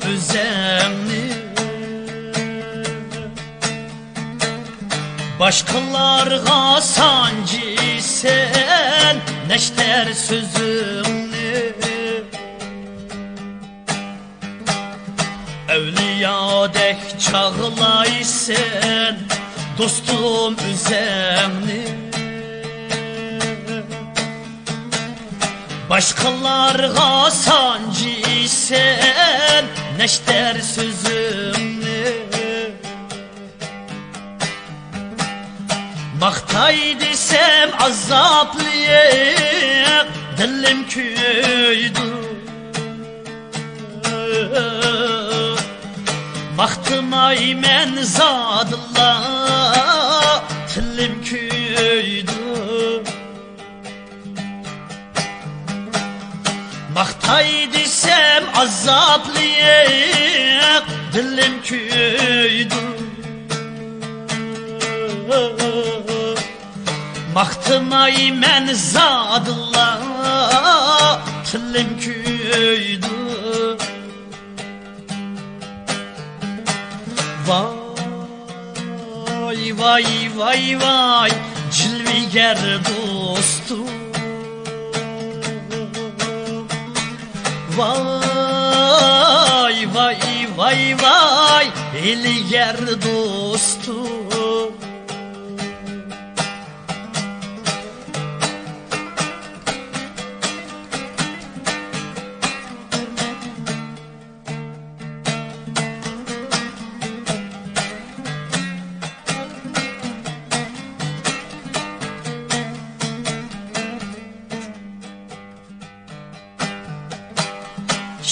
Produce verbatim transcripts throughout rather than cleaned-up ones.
ئۆزۈڭنى. باشقىلارغا سانجىسەن نەشتەر سۆزۈڭنى. ئەۋلىيادەك چاغلايسەن دوستۇم ئۆزۈڭنى. باشقىلارغا سانجىسەن نەشتەر سۆزۈڭنى. ماختاي دېسەم ئازابلىق دىلىم كۆيىدۇ. ماختىمايمەن زادىلا تىلىم كۆيىدۇ. ماختاي دېسەم ئازابلىق دىلىم كۆيىدۇ. ماختىمايمەن زادىلا تىلىم كۆيىدۇ. ۋاي، ۋاي، ۋاي، ۋاي، جىلۋىگەر دوستۇم. ۋاي، ۋاي، ۋاي، ۋاي، ھىيلىگەر دوستۇم.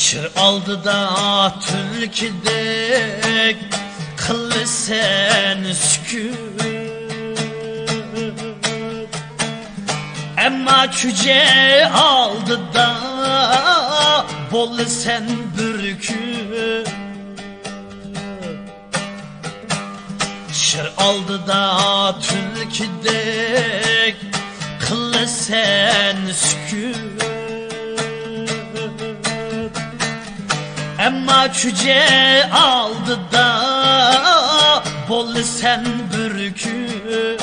شىر ئالدىدا تۈلكىدەك قىلىسەن سۈكۈت. ئەمما چۈجە ئالدىدا بولىسەن بۈركۈت. شىر ئالدىدا تۈلكىدەك قىلىسەن سۈكۈت. ئەمما چۈجە ئالدىدا بولىسەن بۈركۈت.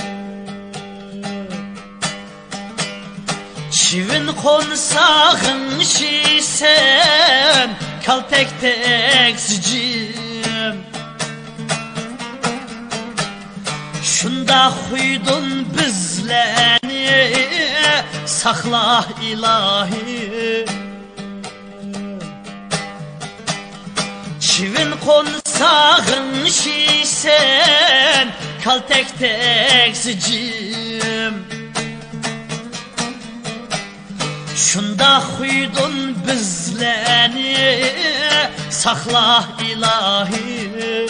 چىۋىن قونسا غىڭشىيسەن كالتەكتەك سىجىم. شۇنداق خۇيدىن بىزلەرنى ساقلا ئىلاھىم. چىۋىن قونسا غىڭشىيسەن كالتەكتەك سىجىم. شۇنداق خۇيدىن بىزلەرنى ساقلا ئىلاھىم.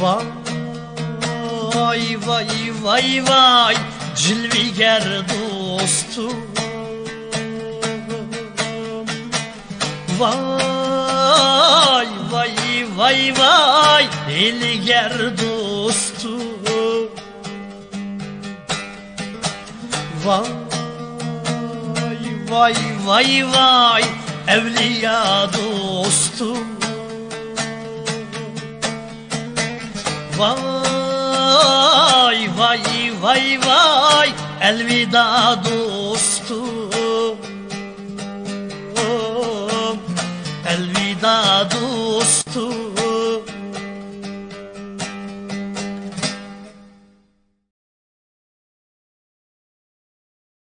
ۋاي، ۋاي، ۋاي، ۋاي، جىلۋىگەر دوستۇم. ۋاي، ۋاي، ۋاي، ۋاي، ھىيلىگەر دوستۇم. ۋاي، ۋاي، ۋاي، ۋاي، ئەۋلىيا دوستۇم. ۋاي، ۋاي، ۋاي، ۋاي، ئەلۋىدا دوستۇم. ئەلۋىدا دوستۇم.